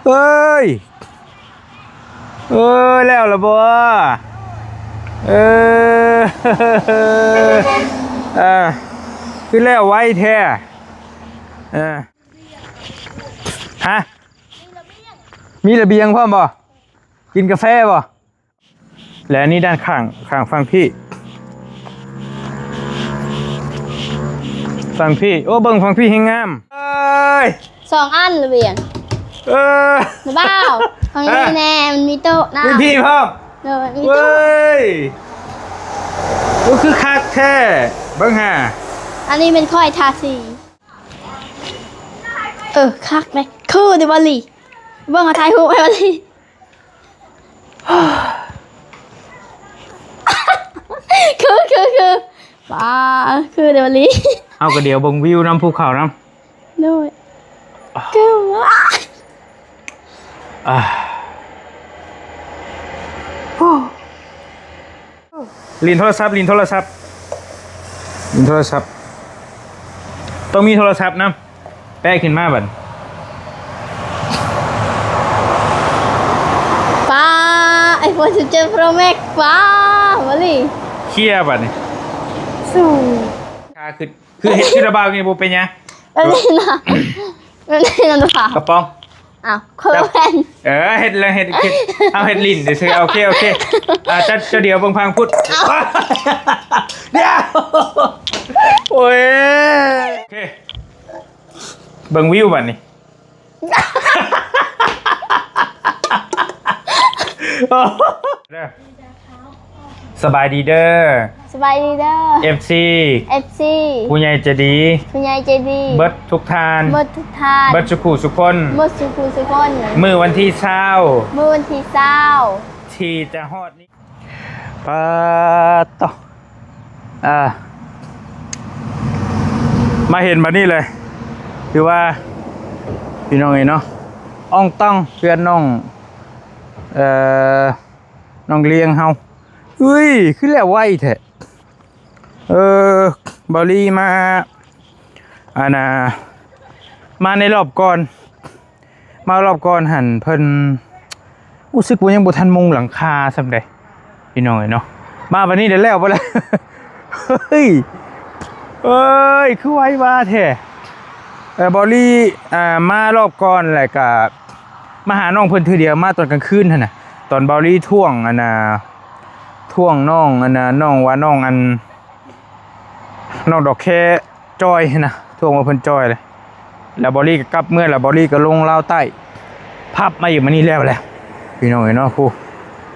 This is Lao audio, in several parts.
ເອີຍ ເອີຍ ແລ້ວລະບໍ່? ເອີ ເອີ ຄືແລ້ວໄວແທ້? ເອີ ຮະ? ມີລະບຽງພ້ອມບໍ່? ກິນກາແຟບໍ່? ແລະ ອັນນີ້ດ້ານຂ້າງ ຂ້າງຝັ່ງພີ້ ຝັ່ງພີ້ ໂອ້ ເບິ່ງຝັ່ງພີ້ແຮງງາມ ເອີຍ ສອງອັນລະບຽງ ເອີ ນ້າບ່າວ ຝັ່ງນີ້ແນ່ ມັນມີໂຕະນຳ ມີພີ້ພ້ອມ ໂດຍ ມີໂຕະ ເວີຍ ໂອ້ ຄືຄັກແທ້ ເບິ່ງຫາ ອັນນີ້ແມ່ນຂ້ອຍທາສີ ເອີ ຄັກເດ້ ຄືເດວາລີ ເບິ່ງເອົາ ຖ່າຍຮູບໃຫ້ເດວາລີ ຄື ຄື ຄື ວ້າ ຄືເດວາລີ ເຮົາກໍດຽວເບິ່ງວິວນຳພູເຂົານຳ ໂດຍ ຄື ວ້າ ອ່າ ໂອ້ ຫຼິ້ນໂທລະສັບ ຫຼິ້ນໂທລະສັບ ຫຼິ້ນໂທລະສັບ ຕ້ອງມີໂທລະສັບນຳ ແປະຂຶ້ນມາບັດ ປ້າ ໄອໂຟນສິບເຈັດໂປຣແມັກ ປ້າ ເດວາລີ ເຄຍບັດນີ້ ສູ້ ຄ່າຂຶ້ນ ຄືເຮັດຄືລະບ່າວນີ້ບໍ່ເປັນຫຍັງ ແບບນີ້ນະ ແບບນີ້ນະ ກະປ໋ອງ ອ້າວ ຄົນລະແຜ່ນ ເອີ ເຮັດແລ້ວເຮັດ ເຮັດ ເອົາເຮັດຫຼິ້ນຊື່ໆ ໂອເຄ ໂອເຄ ອ່າ ເຈົ້າ ເຈົ້າດຽວເບິ່ງຟັງພຸດ ດຽວ ໂອ້ຍ ໂອເຄ ເບິ່ງວິວບັດນີ້ ເດີ ສະບາຍດີເດີ ສະບາຍດີເດີ ເອັຟຊີ ເອັຟຊີ ຜູ້ໃຫຍ່ໃຈດີ ຜູ້ໃຫຍ່ໃຈດີ ເບິດທຸກທ່ານ ເບິດທຸກທ່ານ ເບິດສູ່ຜູ້ສູ່ຄົນ ເບິດສູ່ຜູ້ສູ່ຄົນ ມື້ວັນທີຊາວ ມື້ວັນທີຊາວ ທີ່ຈະຮອດນີ້ ປາດໂທ້ ອ່າ ມາເຫັນບັດນີ້ເລີຍ ຖືວ່າ ພີ່ນ້ອງເອີຍເນາະ ອ່ອງຕ່ອງ ເພື່ອນນ້ອງ ເອີ ນ້ອງລ້ຽງເຮົາ ເອີຍ ຄືແລ້ວໄວແທ້ ເອີ ເບົາລີມາ ອັນນ່າ ມາໃນລອບກ່ອນ ມາລອບກ່ອນຫັ້ນເພິ່ນ ຮູ້ສຶກວ່າຍັງບໍ່ທັນມຸງຫຼັງຄາສ່ຳໃດ ພີ່ນ້ອງເອີຍເນາະ ມາບັດນີ້ໄດ້ແລ້ວບໍ່ລະ ເຮີ້ຍ ເອີຍ ຄືໄວວາແທ້ ເອີ ເບົາລີ ອ່າ ມາລອບກ່ອນແລ້ວກະມາຫານ້ອງເພິ່ນເທື່ອດຽວ ມາຕອນກາງຄືນຫັ້ນນະ ຕອນເບົາລີທ້ວງ ອັນນ່າ ທ້ວງນ້ອງ ອັນນ່າ ນ້ອງວ່ານ້ອງ ອັນ ນ້ອງດອກແຄ ຈ່ອຍຫັ້ນນະ ໂທມາເພິ່ນຈ່ອຍເລີຍ ແລ້ວເບົາລີກໍກັບເມືອ ແລ້ວເບົາລີກໍລົງລາວໃຕ້ ພັບມາອີກ ມານີ້ແລ້ວແຫຼະ ພີ່ນ້ອງເອີຍເນາະ ຜູ້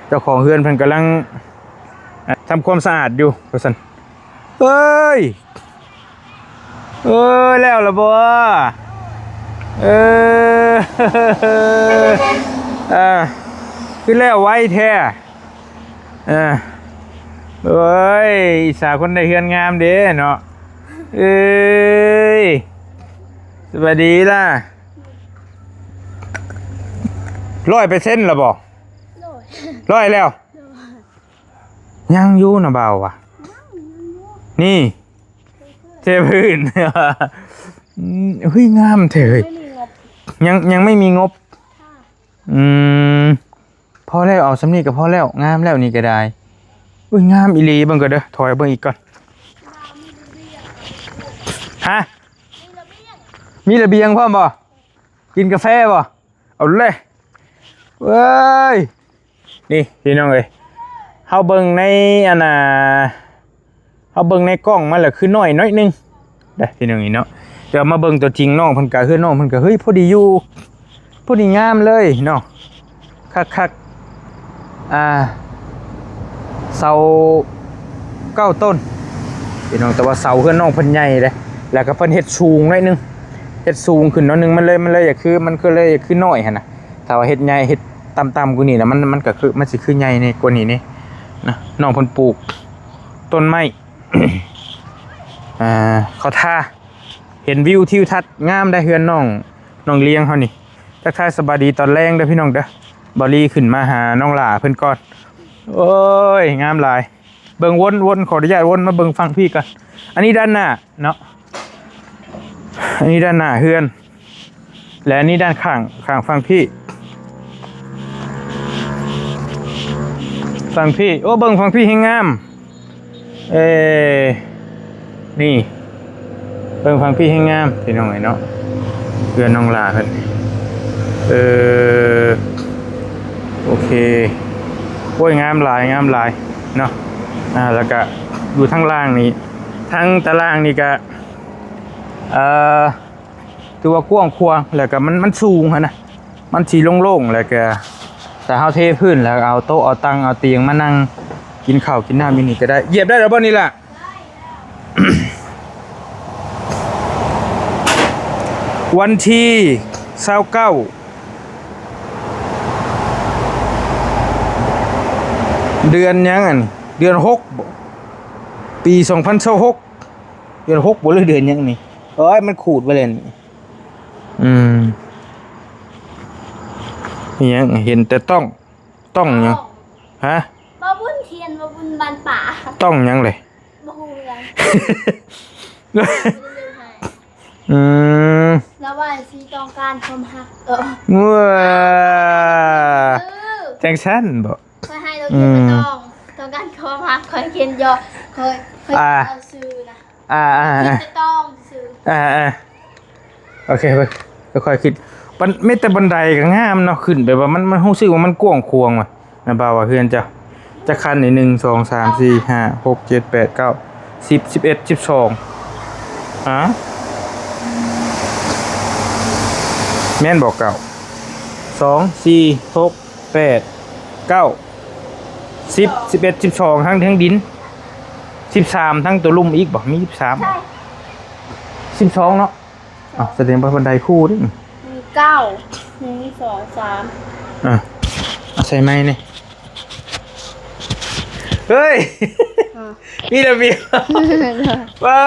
ເຈົ້າຂອງເຮືອນເພິ່ນກຳລັງ ອ່າ ທຳຄວາມສະອາດຢູ່ວ່າຊັ້ນ ເອີຍ ເອີຍ ແລ້ວລະບໍ່? ເອີ ເອີ ຄືແລ້ວໄວແທ້? ເອີ ໂອ້ຍ ອິດສາຄົນໄດ້ເຮືອນງາມເດ້ເນາະ ເອີຍ ສະບາຍດີລະ ຮ້ອຍເປີເຊັນລະບໍ່? ໂດຍ ຮ້ອຍແລ້ວ ໂດຍ ຍັງຢູ່ນະບ່າວວ່າ ຍັງ ຍັງຢູ່ ນີ້ ເທພື້ນ ອືມ ເຮີ້ຍ ງາມແທ້ເຮີ້ຍ ຍັງ ຍັງໄມ່ມີງົບ ອືມ ພໍແລ້ວ ເອົາສ່ຳນີ້ກໍພໍແລ້ວ ງາມແລ້ວນີ້ກໍໄດ້ ອຸ້ຍ ງາມອີ່ຫຼີ ເບິ່ງກ່ອນເດີ ຖອຍເບິ່ງອີກກ່ອນ ຮະ ມີລະບຽງພ້ອມບໍ່? ກິນກາແຟບໍ່? ເອົາເລີຍ ເວີຍ ນີ້ພີ່ນ້ອງເອີຍ ເຮົາເບິ່ງໃນ ອັນນ່າ ເຮົາເບິ່ງໃນກ້ອງມັນລະຄືນ້ອຍໜ້ອຍໜຶ່ງເດ້ພີ່ນ້ອງເອີຍເນາະ ແຕ່ວ່າມາເບິ່ງຕົວຈິງນ້ອງເພິ່ນກະ ເຮືອນນ້ອງເພິ່ນກະ ເຮີ້ຍ ພໍດີຢູ່ ພໍດີງາມເລີຍເນາະ ຄັກໆ ອ່າ ເສົາເກົ້າຕົ້ນພີ່ນ້ອງ ແຕ່ວ່າເສົາເຮືອນນ້ອງເພິ່ນໃຫຍ່ເດ້ ແລ້ວກໍເພິ່ນເຮັດສູງໜ້ອຍໜຶ່ງ ເຮັດສູງຂຶ້ນໜ້ອຍໜຶ່ງ ມັນເລີຍ ມັນເລີຍຢາກຄື ມັນກໍເລີຍຢາກຄືນ້ອຍຫັ້ນນະ ຖ້າວ່າເຮັດໃຫຍ່ ເຮັດຕ່ຳໆກວ່ານີ້ນະ ມັນ ມັນກໍຄື ມັນຊິຄືໃຫຍ່ກວ່ານີ້ເດ້ນະ ນ້ອງເພິ່ນປູກຕົ້ນໄມ້ ອ່າ ເຂົ້າທ່າ ເຫັນວິວທິວທັດງາມໄດ໋ ເຮືອນນ້ອງ ນ້ອງລ້ຽງເຮົານີ້ ທັກທາຍສະບາຍດີຕອນແລງເດີພີ່ນ້ອງເດີ ບາລີຂຶ້ນມາຫານ້ອງຫຼ້າເພິ່ນກ່ອນ ໂອ້ຍ ງາມຫຼາຍ ເບິ່ງວົນ ວົນ ຂໍອະນຸຍາດວົນມາເບິ່ງຝັ່ງພີ້ກ່ອນ ອັນນີ້ດ້ານໜ້າເນາະ ອັນນີ້ດ້ານໜ້າເຮືອນ ແລະ ອັນນີ້ດ້ານຂ້າງ ຂ້າງຝັ່ງພີ້ ຝັ່ງພີ້ ໂອ້ ເບິ່ງຝັ່ງພີ້ແຮງງາມ. ເອີ ນີ້ ເບິ່ງຝັ່ງພີ້ແຮງງາມ ພີ່ນ້ອງເອີຍເນາະ. ເຮືອນນ້ອງຫຼ້າເພິ່ນ ເອີ ໂອເຄ. ໂອ້ຍ ງາມຫຼາຍ ງາມຫຼາຍເນາະ. ອ່າ ແລ້ວກະຢູ່ທາງລ່າງນີ້ ທາງຕາລ່າງນີ້ກະ ເອີ ຖືວ່າກວ້າງຂວາງ ແລ້ວກະມັນ ມັນສູງຫັ້ນນະ. ມັນຊິໂລ່ງໆ ແລ້ວກະ ຖ້າເຮົາເທພື້ນ ແລ້ວເອົາໂຕະ ເອົາຕັ່ງ ເອົາຕຽງມານັ່ງກິນເຂົ້າກິນນ້ຳຢູ່ນີ້ກະໄດ້. ຢຽບໄດ້ແລ້ວບໍ່ນີ້ລະ? ວັນທີຊາວເກົ້າ ເດືອນຫຍັງອັນນີ້? ເດືອນຫົກບໍ? ປີສອງພັນຊາວຫົກ ເດືອນຫົກບໍ ຫຼືເດືອນຫຍັງນີ້? ໂອ້ຍ ມັນຂູດໄວ້ແລ້ວນີ້. ອືມ ອີຫຍັງ ເຫັນແຕ່ຕ້ອງ ຕ້ອງຫຍັງ? ຮະ? ບໍ່ບຸນຂຽນ ບໍ່ບຸນບ້ານປ່າ ຕ້ອງຫຍັງເລີຍ? ບໍ່ຮູ້ເລື່ອງ. ອືມ ລາວວ່າຊິຕ້ອງການຄວາມຮັກ. ເອີ ເອີ ຈັ່ງຊັ້ນບໍ? ຂ້ອຍໃຫ້ລາວຂຽນວ່າ ອືມ ຕ້ອງ ຕ້ອງການຄວາມຮັກ ຂ້ອຍຂຽນຍໍ ຂ້ອຍ ຂ້ອຍ ອ່າ ເອົາຊື່ນະ. ອ່າໆໆ ຄິດແຕ່ຕ້ອງຊື່ ອ່າໆ ໂອເຄ ເບິ່ງ ຄ່ອຍໆຄິດ. ບັນ ມີແຕ່ບັນໄດກໍງາມເນາະ ຂຶ້ນ ແບບວ່າມັນ ມັນຮູ້ສຶກວ່າມັນກວ້າງຂວາງວ່າ ນະບ່າວວ່າເຮືອນເຈົ້າ ຈັກຄັນນີ້ ໜຶ່ງ ສອງ ສາມ ສີ່ ຫ້າ ຫົກ ເຈັດ ແປດ ເກົ້າ ສິບ ສິບເອັດ ສິບສອງ ຮະ ແມ່ນບໍ່? ເກົ້າ ສອງ ສີ່ ຫົກ ແປດ ເກົ້າ ສິບ ສິບເອັດ ສິບສອງ ທັງ ທັງດິນ ສິບສາມ ທັງຕົວລຸ່ມອີກບໍ່? ມີສິບສາມ ໃຊ່ ສິບສອງເນາະ. ເອົ້າ ສະແດງວ່າບັນໄດຄູ່ເດ້ ມີເກົ້າ ໜຶ່ງ ສອງ ສາມ ອ່ະ ເອົາໃສ່ໄມ້ນີ້ ເຮີ້ຍ ອ່ະ ມີລະບຽບ ເອີ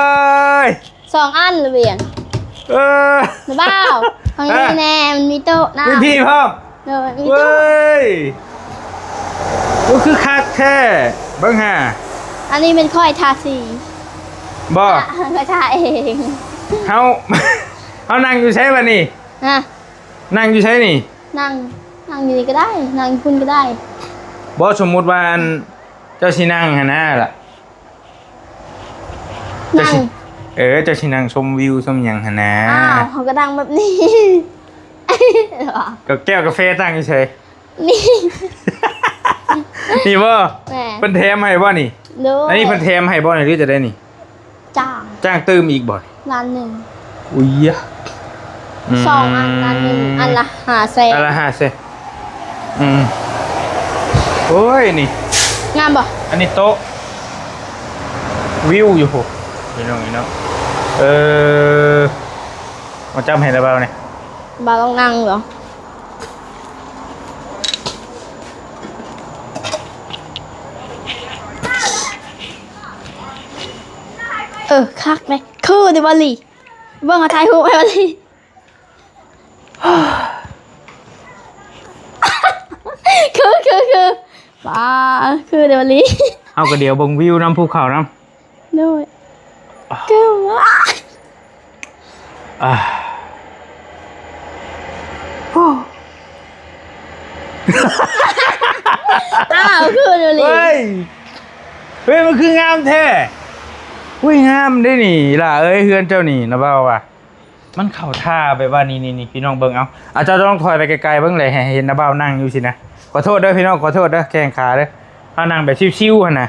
ຍ ສອງອັນລະບຽບ ເອີ ນະບ່າວ ຝັ່ງນີ້ແນ່ ມັນມີໂຕະນະ ມີພີ້ພ້ອມ ໂດຍ ມີໂຕະ ເວີ້ຍ ໂອ້ ຄືຄັກແທ້ ເບິ່ງຫາ ອັນນີ້ແມ່ນຂ້ອຍທາສີ ບໍ່ ຂ້ອຍທາເອງ ເຮົາ ເຮົານັ່ງຢູ່ໃສບັດນີ້? ຮະ? ນັ່ງຢູ່ໃສນີ້? ນັ່ງ ນັ່ງຢູ່ນີ້ກໍໄດ້ ນັ່ງຢູ່ພຸ້ນກໍໄດ້ ບໍ່ ສົມມຸດວ່າ ອັນ ເຈົ້າຊິນັ່ງຫັ້ນນະລະ ນັ່ງ ເຈົ້າຊິ ເອີ ເຈົ້າຊິນັ່ງຊົມວິວຊົມຫຍັງຫັ້ນນະ ອ້າວ ເຮົາກໍນັ່ງແບບນີ້ ກໍແກ້ວກາແຟຕັ້ງຢູ່ໃສ? ນີ້ ນີ້ບໍ່? ແມ່ນ ເພິ່ນແຖມໃຫ້ບໍ່ນີ້? ໂດຍ ອັນນີ້ເພິ່ນແຖມໃຫ້ບໍ່ນີ້ ຫຼືຈັ່ງໃດນີ້? ຈ້າງ ຈ້າງຕື່ມອີກບໍ່? ລ້ານໜຶ່ງ ອຸ້ຍຍະ ອືມ ສອງອັນ ລ້ານໜຶ່ງ ອັນລະຫ້າແສນ ອັນລະຫ້າແສນ ອືມ ໂອ້ຍ ນີ້ ງາມບໍ່? ອັນນີ້ໂຕະ ວິວຢູ່ພຸ້ນ ພີ່ນ້ອງເອີຍເນາະ ເອີ ມາຈັບໃຫ້ລະບ່າວແດ່ ບ່າວຕ້ອງນັ່ງເນາະ. ເອີ ຄັກເດ້ ຄືເດວາລີ ເບິ່ງ ເອົາຖ່າຍຮູບໃຫ້ວາລີ ຄື ຄື ຄື ວ້າ ຄືເດວາລີ ເຮົາກໍດຽວເບິ່ງວິວນຳພູເຂົານຳ ໂດຍ ອ່າ ເກີວ່າ ອ່າ ໂອ້ ອ້າວ ຄືເດວນີ້ ເຮີ້ຍ ເຮີ້ຍ ມັນຄືງາມແທ້ ອຸ້ຍ ງາມເດ້ນີ້ ຫຼ້າເອີຍ ເຮືອນເຈົ້ານີ້ນະ ເວົ້າວ່າ ມັນເຂົ້າທ່າແບບວ່າ ນີ້ໆ ພີ່ນ້ອງເບິ່ງເອົາ ອາ ເຈົ້າລອງຖອຍໄປໄກໆເບິ່ງແຫຼະ ໃຫ້ເຫັນນະບ່າວນັ່ງຢູ່ຊີ້ນະ ຂໍໂທດເດີພີ່ນ້ອງ ຂໍໂທດເດີ ແຂ້ງຂາເດີ ເຮົານັ່ງແບບຊິວໆຫັ້ນນະ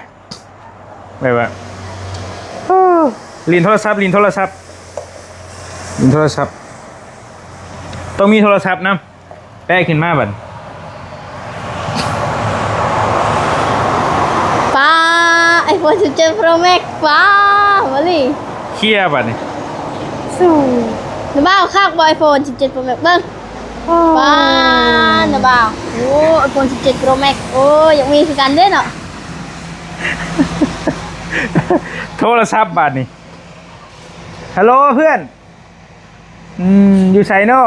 ແບບວ່າ ຫຼິ້ນໂທລະສັບ ຫຼິ້ນໂທລະສັບ ຫຼິ້ນໂທລະສັບ ຕ້ອງມີໂທລະສັບນຳ ແປະຂຶ້ນມາບັດ ປ້າ ໄອໂຟນສິບເຈັດໂປຣແມັກ ປ້າ ມາລີ ເຄຍບັດນີ້ ສູ ນະບ່າວ ຄັກບໍ່ ໄອໂຟນສິບເຈັດໂປຣແມັກ ເບິ່ງ ປ້າ ນະບ່າວ ໂອ້ ໄອໂຟນສິບເຈັດໂປຣແມັກ ໂອ້ ຢາກມີຄືກັນເດ້ເນາະ ໂທລະສັບບາດນີ້ ຮັລໂຫຼເພື່ອນ ອືມ ຢູ່ໃສນໍ?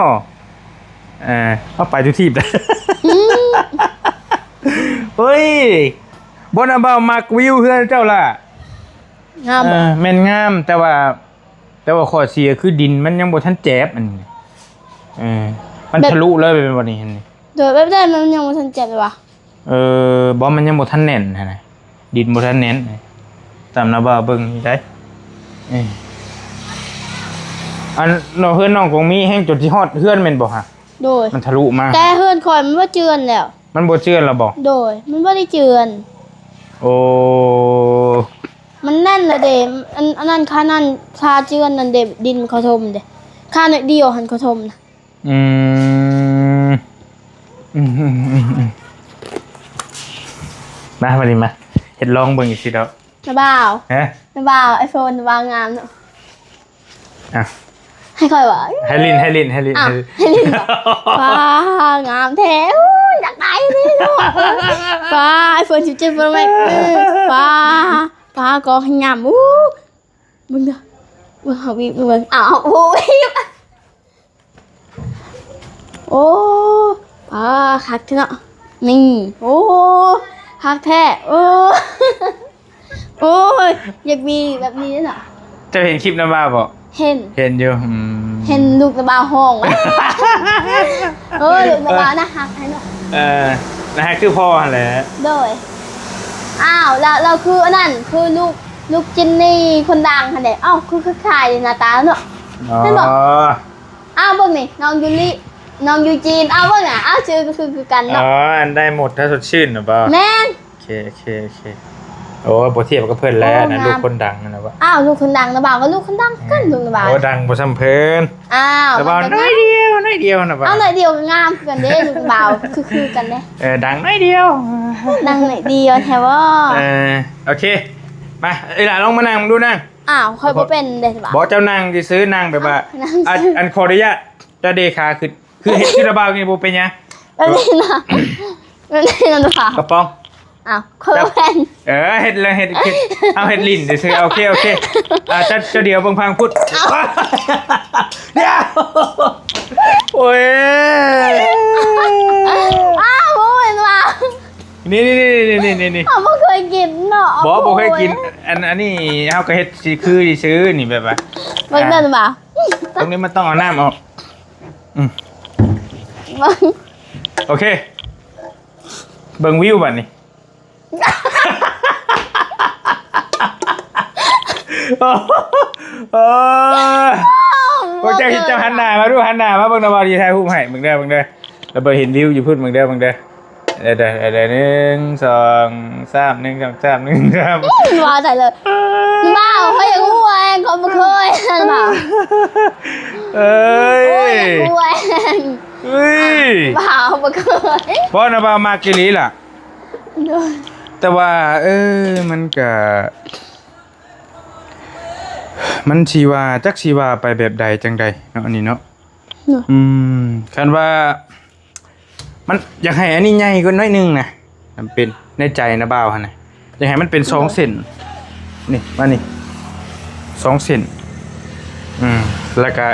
ເອີ ເຮົາໄປທຸກທີບ ອືມ ເຮີ້ຍ ບໍ່ນະ ບ່າວມັກວິວເຮືອນເຈົ້າລະ ງາມບໍ່? ເອີ ແມ່ນງາມ ແຕ່ວ່າ ແຕ່ວ່າຂໍ້ເສຍຄືດິນມັນຍັງບໍ່ທັນແຈບ ອັນນີ້ ເອີ ມັນ ແບບ ທະລຸເລີຍ ແມ່ນບໍ່ນີ້? ໂດຍ ແບບໃດມັນຍັງບໍ່ທັນແຈບວະ? ເອີ ບໍ່ ມັນຍັງບໍ່ທັນແໜ້ນຫັ້ນນະ ດິນບໍ່ທັນແໜ້ນ ຕາມນາບ່າວເບິ່ງນີ້ໄດ໋. ເອີ ອັນ ເຮືອນນ້ອງກົງມີແຮ່ງຈົນຊິຮອດເຮືອນແມ່ນບໍ່ຫະ? ໂດຍ ມັນທະລຸມາ ແຕ່ເຮືອນຂ້ອຍມັນບໍ່ເຈື່ອນແລ້ວ. ມັນບໍ່ເຈື່ອນແລ້ວບໍ່? ໂດຍ ມັນບໍ່ໄດ້ເຈື່ອນ. ໂອ້ ມັນແໜ້ນລະເດ. ອັນ ອັນນັ້ນ ຄານັ້ນ ຄາເຈື່ອນນັ້ນເດ ດິນເຂົາຖົມເດ ຄາໜ້ອຍດຽວຫັ້ນເຂົາຖົມນະ. ອືມ ອືມ ມາ ມານີ້ມາ ເຮັດລອງເບິ່ງອີກຊິດອກ. ນ້າບ່າວ ຮະ? ນ້າບ່າວ ໄອໂຟນນ້າບ່າວງາມເນາະ. ອ່ະ ໃຫ້ຂ້ອຍວ່າ ໃຫ້ຫຼິ້ນ ໃຫ້ຫຼິ້ນ ໃຫ້ຫຼິ້ນ ອ້າວ ໃຫ້ຫຼິ້ນ ໃຫ້ຫຼິ້ນບໍ? ວ້າ ງາມແທ້ ໂອ້ຍ ຢາກໄດ້ເດເນາະ. ວ້າ ໄອໂຟນສິບເຈັດໂປຣແມັກ ເອີ ວ້າ ປ້າກໍໃຫ້ງາມ. ອູ້ ເບິ່ງເດີ ເບິ່ງເຮົາບີບເບິ່ງ. ອ້າວ ໂອ້ຍ ໂອ້ ປ້າ ຄັກແທ້ເນາະ ນີ້. ໂອ້ ຄັກແທ້. ໂອ້ ໂອ້ຍ ຢາກມີແບບນີ້ເນາະ. ເຈົ້າເຫັນຄລິບນ້ຳວ້າບໍ່? ເຫັນ ເຫັນຢູ່. ອືມ ເຫັນລູກນ້ຳວ້າຮ້ອງ. ໂອ້ຍ ລູກນ້ຳວ້າໜ້າຮັກແທ້ເນາະ. ເອີ ໜ້າຮັກຄືພໍ່ຫັ້ນແຫຼະ. ໂດຍ. ອ້າວ ແລ້ວ ແລ້ວຄືອັນນັ້ນ ຄືລູກ ລູກຈິນນີຄົນດັງຫັ້ນເດ. ອ້າວ ຄືຄ້າຍໆ ໜ້າຕາເນາະ. ອໍ ເຫັນບໍ່? ອ້າວ ເບິ່ງນີ້ ນ້ອງຢູລິ ນ້ອງຢູຈີນ. ອ້າວ ເບິ່ງນະ ອ້າວ ຊື່ກໍຄື ຄືກັນເນາະ. ອໍ ອັນໄດ້ໝົດ ຖ້າສົດຊື່ນນະບໍ່? ແມ່ນ. ໂອເຄ ໂອເຄ ໂອເຄ. ໂອ້ ບໍ່ທຽບກັບເພິ່ນແລ້ວນະ. ໂອ້ ງາມ ລູກຄົນດັງນະບໍ່? ອ້າວ ລູກຄົນດັງ ນ້າບ່າວກໍລູກຄົນດັງຄືກັນ. ອໍ ລູກນ້າບ່າວ ໂອ້ ດັງບໍ່ສ່ຳເພິ່ນ. ອ້າວ ນ້າບ່າວ ນ້ອຍດຽວ ນ້ອຍດຽວນະບ່າວ. ເອົາ ນ້ອຍດຽວກໍງາມຄືກັນເດ້ ລູກບ່າວ ຄື ຄືກັນເດ້. ເອີ ດັງນ້ອຍດຽວ ດັງນ້ອຍດຽວແທ້ບໍ່? ເອີ ໂອເຄ ມາ ເອີຍຫຼ້າ ລອງມານັ່ງເບິ່ງດູນາງ. ອ້າວ ຂ້ອຍບໍ່ເປັນເດ້ບ່າວ. ບໍ່ ເຈົ້ານັ່ງຊື່ໆ ນັ່ງແບບວ່າ ອ່ະ ອັນ ຂໍອະນຸຍາດ ເຈົ້າເດຂາຂຶ້ນ ຄືເຮັດຄືລະບ່າວນີ້ບໍ່ເປັນຫຍັງ ແບບນີ້ນະ ແບບນີ້ນະບ່າວ. ກະປ໋ອງ ອ້າວ ຄົນລະແຜ່ນ. ເອີ ເຮັດເລີຍ ເຮັດ ເຮັດ ເອົາເຮັດຫຼິ້ນຊື່ໆ. ໂອເຄ ໂອເຄ. ອ່າ ເຈົ້າ ເຈົ້າດຽວເບິ່ງພັງພຸດ. ດຽວ ໂອ້ຍ ອ້າວ ບໍ່ແມ່ນວ່າ ນີ້ໆໆໆໆ ເຮົາບໍ່ເຄີຍກິນເນາະ. ບໍ່ ບໍ່ເຄີຍກິນ. ອັນ ອັນນີ້ເຮົາກໍເຮັດຊື່ໆ ນີ້ແບບວ່າ ເບິ່ງເດີບ່າວ. ຕົງນີ້ມັນຕ້ອງເອົານ້ຳອອກ. ອືມ ເບິ່ງ ໂອເຄ ເບິ່ງວິວບັດນີ້. ໂອ້ຍ ໂອ້ຍ ເຈົ້າ ເຈົ້າຫັນໜ້າມາດູ ຫັນໜ້າມາເບິ່ງນະ ບ່າວຊິຖ່າຍຮູບໃຫ້ ເບິ່ງເດີ ເບິ່ງເດີ ແລ້ວເບິ່ງເຫັນວິວຢູ່ພຸ້ນ ເບິ່ງເດີ ເບິ່ງເດີ. ເດີ ເດີ ເດີ ໜຶ່ງ ສອງ ສາມ ໜຶ່ງ ສອງ ສາມ ໜຶ່ງ ສາມ. ອືມ ວ່າໃສ່ເລີຍ ບ່າວ ຂ້ອຍຢາກຮູ້ເອງ ຂ້ອຍບໍ່ເຄີຍ ບ່າວ. ເອີຍ ໂອ້ຍ ຢາກຮູ້ເອງ ເອີຍ ບ່າວ ບໍ່ເຄີຍ. ບໍ່ນະ ບ່າວມັກອີ່ຫຼີລະ. ໂດຍ ແຕ່ວ່າ ເອີ ມັນກະ ມັນຊິວ່າ ຈັກຊິວ່າໄປແບບໃດຈັ່ງໃດເນາະ ອັນນີ້ເນາະ. ໂດຍ ອືມ ຄັນວ່າ ມັນຢາກໃຫ້ອັນນີ້ໃຫຍ່ກວ່າໜ້ອຍໜຶ່ງນະ ມັນເປັນໃນໃຈນະບ່າວຫັ້ນນະ ຢາກໃຫ້ມັນເປັນສອງເສັ້ນ ນີ້ ມານີ້ ສອງເສັ້ນ. ອືມ ແລ້ວກະ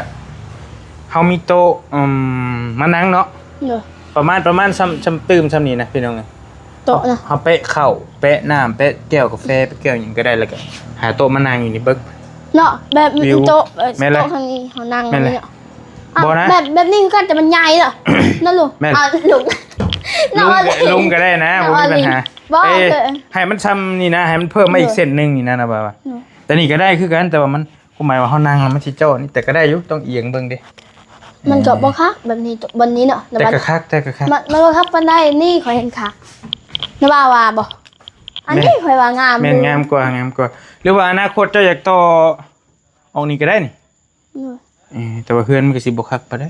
ເຮົາມີໂຕະ ອືມ ມານັ່ງເນາະ. ໂດຍ ປະມານ ປະມານຊ່ຳ ຊ່ຳຕື່ມຊ່ຳນີ້ນະ ພີ່ນ້ອງເອີຍ. ໂຕະນະ ເຮົາແປະເຂົ້າ ແປະນ້ຳ ແປະແກ້ວກາແຟ ແປະແກ້ວຫຍັງກໍໄດ້ ແລ້ວກໍຫາໂຕະມານັ່ງຢູ່ນີ້ເບິ່ງເນາະ. ແບບມີ ວິວ ໂຕະ ເອີ ແມ່ນແຫຼະ ໂຕະທາງນີ້ເຮົານັ່ງ ແມ່ນແຫຼະ ນີ້ເນາະ. ບໍ່ນະ ແບບ ແບບນີ້ຄືກັນ ແຕ່ມັນໃຫຍ່ເນາະ ນະລຸງ. ແມ່ນ ອ່າ ລຸງ ລຸງ ລຸງກໍໄດ້ນະ ບໍ່ມີບັນຫາ. ບໍ່ ເອີ ເອີ ໃຫ້ມັນຊ່ຳນີ້ນະ ໃຫ້ມັນເພີ່ມມາອີກເສັ້ນໜຶ່ງນີ້ນະ ນະບ່າວ. ໂດຍ ແຕ່ນີ້ກໍໄດ້ຄືກັນ ແຕ່ວ່າມັນ ຄວາມໝາຍວ່າເຮົານັ່ງແລ້ວມັນຊິເຈາະນີ້ ແຕ່ກໍໄດ້ຢູ່ ຕ້ອງອຽງເບິ່ງເດ້. ມັນກໍບໍ່ຄັກແບບນີ້ ບ່ອນນີ້ເນາະ ແຕ່ກໍຄັກ ແຕ່ກໍຄັກ ມັນ ມັນບໍ່ຄັກປານໃດ. ນີ້ຂ້ອຍເຫັນຄັກ ນະບ່າວວ່າບໍ່? ອັນນີ້ ແມ່ນ ຂ້ອຍວ່າງາມ ແມ່ນ ຢູ່ ງາມກວ່າ ງາມກວ່າ. ຫຼືວ່າອະນາຄົດເຈົ້າຢາກຕໍ່ອອກນີ້ກໍໄດ້ນີ້. ໂດຍ ເອີ ແຕ່ວ່າເຮືອນມັນກໍຊິບໍ່ຄັກປານໃດ.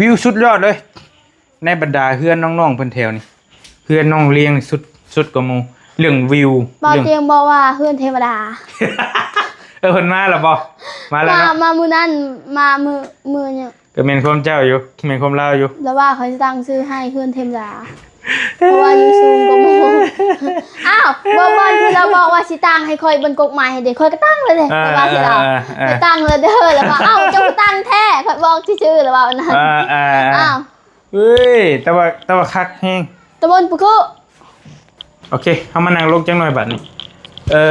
ວິວສຸດຍອດເລີຍ ໃນບັນດາເຮືອນນ້ອງໆເພິ່ນແຖວນີ້ ເຮືອນນ້ອງລຽງສຸດ ສຸດກວ່າໝູ່ ເລື່ອງວິວ. ບ່າວຕຽງບອກວ່າເຮືອນເທວະດາ. ເອີ ເພິ່ນມາແລ້ວບໍ່? ມາແລ້ວເນາະ ມາມື້ນັ້ນ ມາມື້ ມື້ຫຍັງ ກໍແມ່ນຄວາມເຈົ້າຢູ່ ແມ່ນຄວາມລາວຢູ່. ລາວວ່າເຂົາຊິຕັ້ງຊື່ໃຫ້ເຮືອນເທວະດາ ເພາະວ່າຢູ່ສູງກວ່າໝູ່. ອ້າວ ບໍ່ ບ່ອນທີ່ລາວບອກວ່າຊິຕັ້ງໃຫ້ຂ້ອຍເບິ່ງກົກໄມ້ເດ້ ຂ້ອຍກໍຕັ້ງເລີຍເດ້. ເອີ ລາວວ່າຊິລາວ ເອີ ເອີ ຂ້ອຍຕັ້ງເລີຍເດີ. ລາວວ່າ ເອົ້າ ເຈົ້າບໍ່ຕັ້ງແທ້ ຂ້ອຍບອກຊື່ໆ ລາວວ່ານັ້ນ. ເອີ ເອີ ເອີ ອ້າວ ເອີຍ ແຕ່ວ່າ ແຕ່ວ່າຄັກແຮງ ຕຳບົນປຸຄຸ. ໂອເຄ ເຮົາມານັ່ງລົງຈັກໜ່ອຍບາດນີ້. ເອີ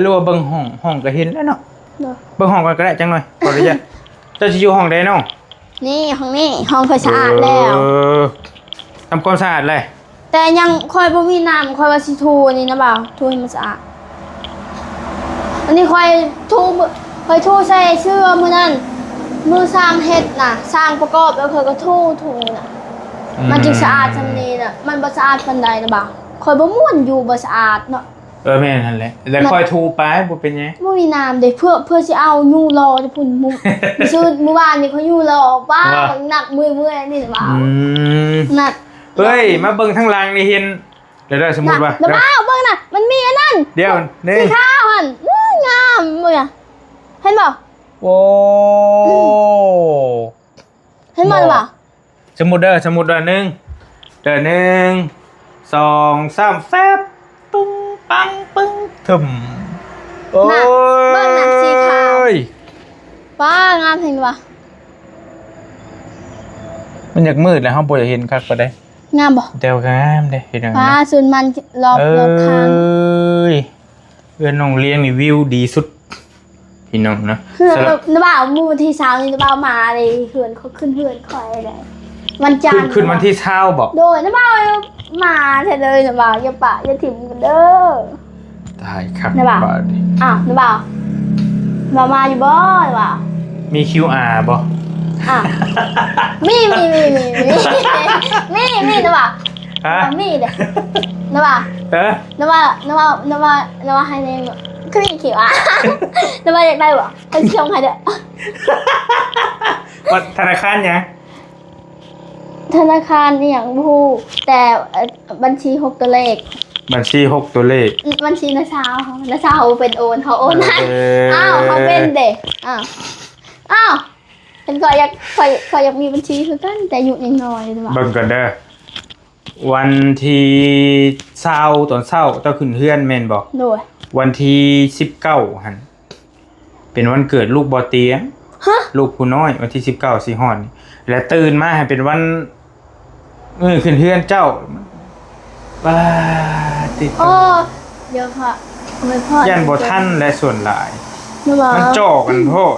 ຫຼືວ່າເບິ່ງຫ້ອງ ຫ້ອງກໍເຫັນແລ້ວເນາະ. ໂດຍ ເບິ່ງຫ້ອງກ່ອນກໍໄດ້ຈັກໜ່ອຍ ຂໍອະນຸຍາດ. ເຈົ້າຊິຢູ່ຫ້ອງໃດນ້ອງ? ນີ້ ຫ້ອງນີ້ ຫ້ອງຂ້ອຍສະອາດແລ້ວ. ເອີ ທຳຄວາມສະອາດແລ້ວ. ແຕ່ຍັງຂ້ອຍບໍ່ມີນ້ຳ ຂ້ອຍວ່າຊິຖູອັນນີ້ນະບ່າວ ຖູໃຫ້ມັນສະອາດ. ອັນນີ້ຂ້ອຍຖູ ຂ້ອຍຖູໃສ່ເສື້ອມື້ນັ້ນ ມື້ຊ່າງເຮັດນະ ຊ່າງປະກອບ ແລ້ວຂ້ອຍກໍຖູ ຖູນະ ອືມ ມັນຈຶ່ງສະອາດສ່ຳນີ້ນະ ມັນບໍ່ສະອາດປານໃດນະບ່າວ. ຂ້ອຍບໍ່ມ່ວນຢູ່ບໍ່ສະອາດເນາະ. ເອີ ແມ່ນຫັ້ນແຫຼະ ແລ້ວຂ້ອຍຖູໄປບໍ່ເປັນຫຍັງ. ບໍ່ມີນ້ຳເດ້ ເພື່ອ ເພື່ອຊິເອົາຢູ່ລໍຈາກພຸ້ນ ມື້ ມື້ຊືນ ມື້ວານນີ້ຂ້ອຍຢູ່ລໍ ປ້າ ວ່າ ໜັກເມື່ອຍໆ ນີ້ນະບ່າວ. ອືມ ໜັກ. ເອີຍ ມາເບິ່ງທາງຫຼັງນີ້ເຫັນ ດຽວ ດຽວ ສົມມຸດວ່າ ນະບ່າວ ເບິ່ງນະ ມັນມີອັນນັ້ນ ດຽວນີ້ ສີຂາວຫັ້ນ ງາມ ເບິ່ງນະ ເຫັນບໍ່? ໂອ້ ເຫັນບໍ່ນະບ່າວ? ສົມມຸດເດີ ສົມມຸດເດີ ໜຶ່ງ ເດີ ໜຶ່ງ ສອງ ສາມ ແຟບ ປຶ້ງ ປັງ ປຶ້ງ ທຶ່ມ. ໂອ້ຍ ເບິ່ງນະ ສີຂາວ ປ້າ ງາມແຮງວ່າ. ມັນຢາກມືດແລ້ວ ເຮົາບໍ່ຢາກເຫັນຄັກປານໃດ. ງາມບໍ່? ແຕ່ວ່າກໍງາມເດ້ ເຮັດຫຍັງ ປ້າ ນະ ສວນມັນລອບ ເອີຍ ລອບຂ້າງ ເຮືອນນ້ອງລຽງນີ້ວິວດີສຸດ ພີ່ນ້ອງເນາະ. ເຮືອນ ສຳລັບ ນະບ່າວ ມື້ວັນທີຊາວນີ້ນະບ່າວມາເລີຍ ເຮືອນ ເຂົາຂຶ້ນເຮືອນຂ້ອຍເລີຍ ວັນຈັນ ຂຶ້ນ ຂຶ້ນວັນທີຊາວບໍ? ໂດຍ ນະບ່າວມາແທ້ເລີຍ ນະບ່າວ ຢ່າປະຢ່າຖິ້ມກັນເດີ. ຕາຍຄັກ ນະບ່າວ ບາດນີ້ ອ້າວ ນະບ່າວ ບ່າວມາຢູ່ບໍ່ ນະບ່າວ? ມີຄິວອາບໍ່? ອ້າວ ມີ ມີ ມີ ມີ ມີ ມີ ນະບ່າວ. ຮະ? ມີເດ້ ນະບ່າວ. ເອີ ນະບ່າວ ນະບ່າວ ນະບ່າວ ນະບ່າວໃຫ້ແດ່ ຄືມີຄິວອາ ນະບ່າວຢາກໄດ້ບໍ່? ເພິ່ນສົ່ງໃຫ້ເດີ. ບັດທະນາຄານຫຍັງ? ທະນາຄານອີ່ຫຍັງບໍ່ຮູ້ ແຕ່ ເອີ ບັນຊີຫົກຕົວເລກ ບັນຊີຫົກຕົວເລກ ອືມ ບັນຊີນ້າສາວ ນ້າສາວເປັນໂອນ ເຮົາໂອນໃຫ້. ເອີ ອ້າວ ເຮົາເປັນເດ້ ອ້າວ ອ້າວ ເຫັນຂ້ອຍຢາກ ຂ້ອຍ ຂ້ອຍຢາກມີບັນຊີຄືກັນ ແຕ່ອາຍຸຍັງນ້ອຍ ເບິ່ງກ່ອນເດີ ວັນທີຊາວຕອນເຊົ້າເຈົ້າຂຶ້ນເຮືອນແມ່ນບໍ່? ໂດຍ ວັນທີສິບເກົ້າຫັ້ນ ເປັນວັນເກີດລູກບໍ່ຕຽງ ຮະ? ລູກຜູ້ນ້ອຍ ວັນທີສິບເກົ້າຊິຮອດນີ້ ແລະ ຕື່ນມາໃຫ້ເປັນວັນມື້ຂຶ້ນເຮືອນເຈົ້າ ປາຕິໂທ ໂອ້ ດຽວພະ ອວຍພອນ ຢ້ານບໍ່ທັນແລະ ສ່ວນຫຼາຍ ແມ່ນບໍ່? ມັນຈ່ອກັນໂພດ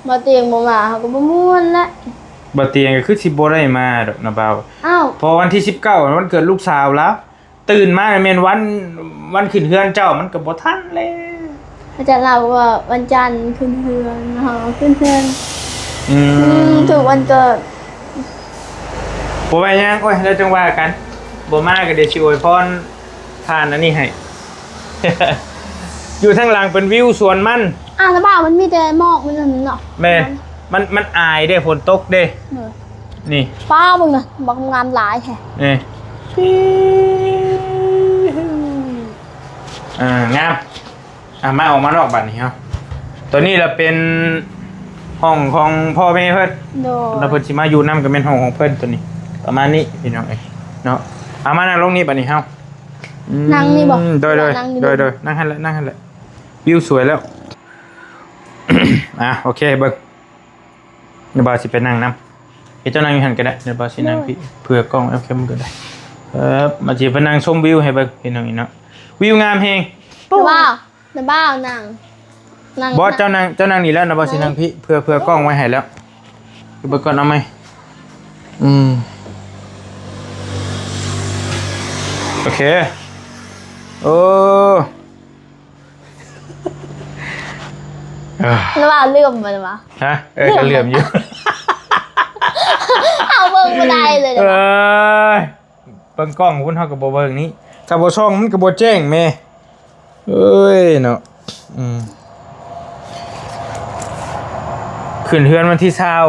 ບໍ່ຕຽງບໍ່ມາ ເຮົາກໍບໍ່ມ່ວນລະ ບໍ່ຕຽງກໍຄືຊິບໍ່ໄດ້ມາດອກນະບ່າວ. ອ້າວ ເພາະວັນທີສິບເກົ້າວັນເກີດລູກສາວລາວ ຕື່ນມາແມ່ນວັນ ວັນຂຶ້ນເຮືອນເຈົ້າ ມັນກໍບໍ່ທັນແລ້ວ. ອາຈານລາວວ່າວັນຈັນຂຶ້ນເຮືອນ ເຮົາຂຶ້ນເຮືອນ ອືມ ອືມ ຖືກວັນເກີດ. ບໍ່ເປັນຫຍັງ ໂອ້ຍ ແລ້ວຈັ່ງວ່າກັນ ບໍ່ມາກໍດຽວຊິອວຍພອນຜ່ານອັນນີ້ໃຫ້. ຢູ່ທາງຫຼັງເປັນວິວສວນມັນ. ອ້າວ ນະບ່າວ ມັນມີແຕ່ໝອກ ມັນນັ້ນເນາະ. ແມ່ນ ມັນ ມັນອາຍເດ້ ຝົນຕົກເດ້. ເອີ ນີ້ ປ້າ ເບິ່ງນະ ບັກງາມຫຼາຍແທ້ ນີ້. ອ່າ ງາມ. ອ່າ ມາ ອອກມານອກບາດນີ້ເຮົາ. ຕົວນີ້ລະເປັນຫ້ອງຂອງພໍ່ແມ່ເພິ່ນ. ໂດຍ ລະເພິ່ນຊິມາຢູ່ນຳກໍແມ່ນຫ້ອງຂອງເພິ່ນຕົວນີ້ ປະມານນີ້ພີ່ນ້ອງເອີຍເນາະ. ເອົາ ມານັ່ງລົງນີ້ບາດນີ້ເຮົາ. ອືມ ນັ່ງນີ້ບໍ່? ໂດຍ ໂດຍ ໂດຍ ນັ່ງນີ້ ໂດຍ ໂດຍ ນັ່ງຫັ້ນແຫຼະ ນັ່ງຫັ້ນແຫຼະ. ວິວສວຍແລ້ວ. ອ່າ ໂອເຄ ເບິ່ງ ດຽວບ່າວຊິໄປນັ່ງນຳ. ເຮັດເຈົ້ານັ່ງຢູ່ຫັ້ນກໍໄດ້ ດຽວບ່າວຊິນັ່ງ ໂດຍ ພີ້ ເພື່ອກ້ອງ ເອົາແຄມກໍໄດ້. ເອີ ມາຊິໄປນັ່ງຊົມວິວໃຫ້ເບິ່ງ ພີ່ນ້ອງເນາະ. ວິວງາມແຮງ ນ້າບ່າວ ນ້າບ່າວນັ່ງ ນັ່ງ ບໍ່ ເຈົ້ານັ່ງ ເຈົ້ານັ່ງນີ້ແລ້ວ ນ້າບ່າວຊິນັ່ງພີ້ ເພື່ອ ເພື່ອກ້ອງໄວ້ໃຫ້ແລ້ວ. ເບິ່ງກ່ອນ ເອົາໃໝ່. ອືມ ໂອເຄ. ໂອ້ ເອີ ລະວ່າເຫຼື່ອມບໍ່ລະວ່າ? ຮະ? ເອີ ເຫຼື່ອມ ກໍເຫຼື່ອມຢູ່. ເອົາເບິ່ງບໍ່ໄດ້ເລີຍ ເອີຍ ເບິ່ງກ້ອງພຸ້ນ ເຮົາກໍບໍ່ເບິ່ງນີ້ ຖ້າບໍ່ສ່ອງມັນກໍບໍ່ແຈ້ງແມ່. ເອີຍເນາະ ອືມ ຂຶ້ນເຮືອນວັນທີຊາວ.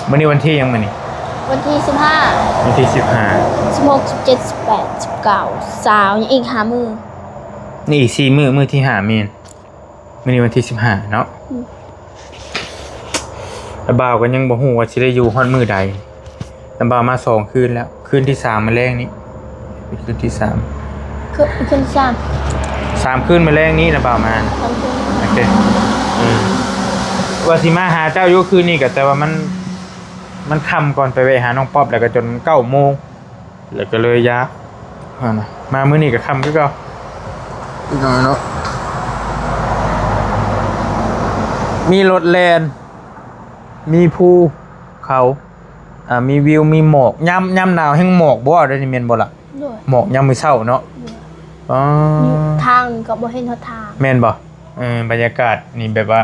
ໂດຍ ມື້ນີ້ວັນທີຫຍັງມື້ນີ້? ວັນທີສິບຫ້າ ວັນທີສິບຫ້າ ສິບຫົກ ສິບເຈັດ ສິບແປດ ສິບເກົ້າ ຊາວ ຍັງອີກຫ້າມື້. ນີ້ອີກສີ່ມື້ ມື້ທີຫ້າແມ່ນ ມື້ນີ້ວັນທີສິບຫ້າເນາະ. ອືມ ລະບ່າວກໍຍັງບໍ່ຮູ້ວ່າຊິໄດ້ຢູ່ຮອດມື້ໃດ. ລະບ່າວມາສອງຄືນແລ້ວ ຄືນທີສາມມື້ແລງນີ້ ເປັນຄືນທີສາມ ຄືນ ຄືນທີສາມ ສາມຄືນມື້ແລງນີ້ລະບ່າວມາ. ສາມຄືນ ໂອເຄ ອືມ ວ່າຊິມາຫາເຈົ້າຢູ່ຄືນນີ້ກໍ ແຕ່ວ່າມັນ ມັນຄ່ຳກ່ອນ ໄປແວະຫານ້ອງປັອບ ແລ້ວກໍຈົນເກົ້າໂມງ ແລ້ວກໍເລີຍຢາກ ມາມື້ນີ້ກໍຄ່ຳຄືເກົ່າ. ເນາະ ມີລົດແລ່ນ ມີພູເຂົາ ອ່າ ມີວິວ ມີໝອກ ຍາມ ຍາມໜາວແຮ່ງໝອກບໍ່ ດຽວນີ້ແມ່ນບໍ່ລະ? ໂດຍ ໝອກຍາມມື້ເຊົ້າເນາະ. ໂດຍ ອໍ ຢູ່ທາງກໍບໍ່ເຫັນຮອດທາງ. ແມ່ນບໍ່? ເອີ ບັນຍາກາດນີ້ແບບວ່າ